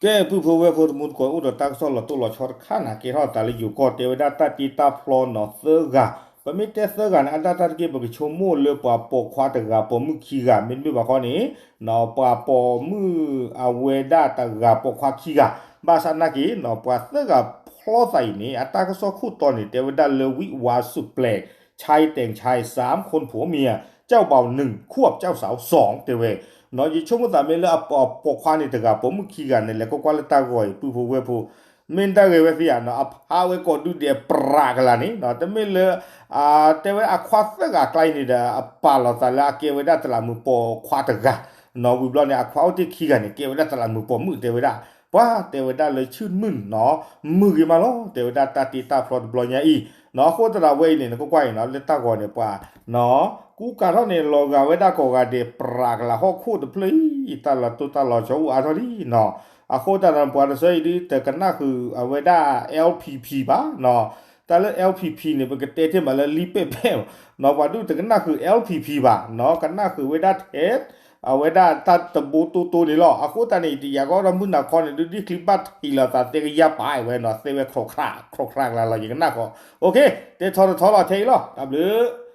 ကဲ ပုၢ်ဖိဝဲၢ်ဖိတမူတကိး အိၣ်ဒီးတၢ်ကစီၣ်လီၤတိၢ်လီၤဆီတခါန့ၣ် ကဲထီၣ်သးလၢယိၤကီၢ် တဲဝဲဒၣ်တၢ်တ့တၢ်ဖျီနီၤသၢဂၤ, ပမ့ၢ်တဲသၢဂၤန့ၣ် အတၢ်တၢ်တက့ၢ် ပကဆိကမိၣ်လၢပှၤပိာ်ခွါတဂၤပိာ်မုၣ်ခံဂၤ မ့တမ့ၢ်ဘၣ်ဃီန့ၣ် ပှၤပိာ်မုၣ်အဝဲဒၣ်တဂၤပိာ်ခွါခံဂၤ, ဘၣ်ဆၣ်နာ်က့ ပှၤသၢဂၤဖျီသးအံၤန့ၣ် အတၢ်ကစီၣ်ခိၣ်တီန့ၣ် တဲဝဲဒၣ်လၢ ဝံၣ်ဝါစုၣ်ပျဲး ชายแต่งชายสามคนผัวเมีย เจ้าเบ่าหนึ่ง ควบเจ้าสาวสอง တဲဝဲ ယဆိကမိၣ်သးမ့ၢ်လၢအပိာ်ခွါန့ၣ်တဂၤ ပိာ်မုၣ်ခံဂၤန့ၣ် လဲၤကွၢ်ကွၢ်လၢတၢ်ဂီၤအံၤ ပုၢ်ဖိဝဲၢ်ဖိ, မ့ၢ်တၢ်ဂ့ၤဝဲသ့ဧါနီၤ အဖးဝဲကိးဒူၣ်ဒဲးပြးကလာ်န့ၣ် တမ့ၢ်လၢ တဲဝဲအခီၣ်သၢဂၤအကျါအံၤန့ၣ်ဒီး အပာ်လီၤသးလၢအကဲဝဲဒၣ်တလးမုာ်ပိာ်ခွါတဂၤ, နီၤဝံၤဘျီန့ၣ် အခီၣ်အိၣ်တ့ၢ်ခံဂၤန့ၣ် ကဲဝဲဒၣ်တလးမုာ်ပိာ်မုၣ်တဲဝဲဒၣ်, ပှၤတဲဝဲဒၣ်လၢဆူၣ်မုၢ်နီၤ မုာ်ဂ့ၤမးလီၤ တဲဝဲဒၣ်တၢ်တ့တၢ်ဖျီတဘျီညါအံၤ, နီၤအဃိသတးဒီးဝဲအံၤန့ၣ် နကွၢ်ကွၢ်အံၤနီၤ လၢတၢ်ဂီၤန့ၣ် ပှၤ နီၤ ကူကၤထီၣ်န့ၣ် လီၤဂာ်ဝဲဒၣ်ကိးဂၤဒဲး ပြးကလာ်ဟီၣ်ခိၣ်တဖျၢၣ်အံၤ တၢ်လီၤတိၢ်တၢ်လီၤဆီအိၣ်အါထီၣ်လံနီၤ, အဃိသတးဒီးပှၤတဆၢအံၤဒုး တကနၣ်ဃုာ်အဝဲဒၣ် L P P ဘၣ်နီၤ, တၢ်လၢ L P P န့ၣ် ပကတဲတ့ၢ်မးလၢလံပဲၢ်ပဲၢ်, နီၤ ပှၤဒုးတကနၣ်ဃုာ် L P P ဘၣ်နီၤ ကနၣ်ဃုာ်ဝဲဒၣ်ထဲ အဝဲဒၣ်တၢ်တဘိတိတိန့ၣ်လီၤ. အဃိသတးန့ၣ် ယတယာ်ကီဒီးမုၢ်နၤခီန့ၣ် ဒုးဒ်ချံဘၣ်ထံးလိာ်သးသ့ကယၢ်ပာ်ဝဲနီၤ သ့ဝဲ ခြောက်ခြားခြား ကလါလီၤ ယကနၣ်ဃီ, OK, တဲထီတထီလီၤထဲအံၤလီၤ တၢ်ဘျုး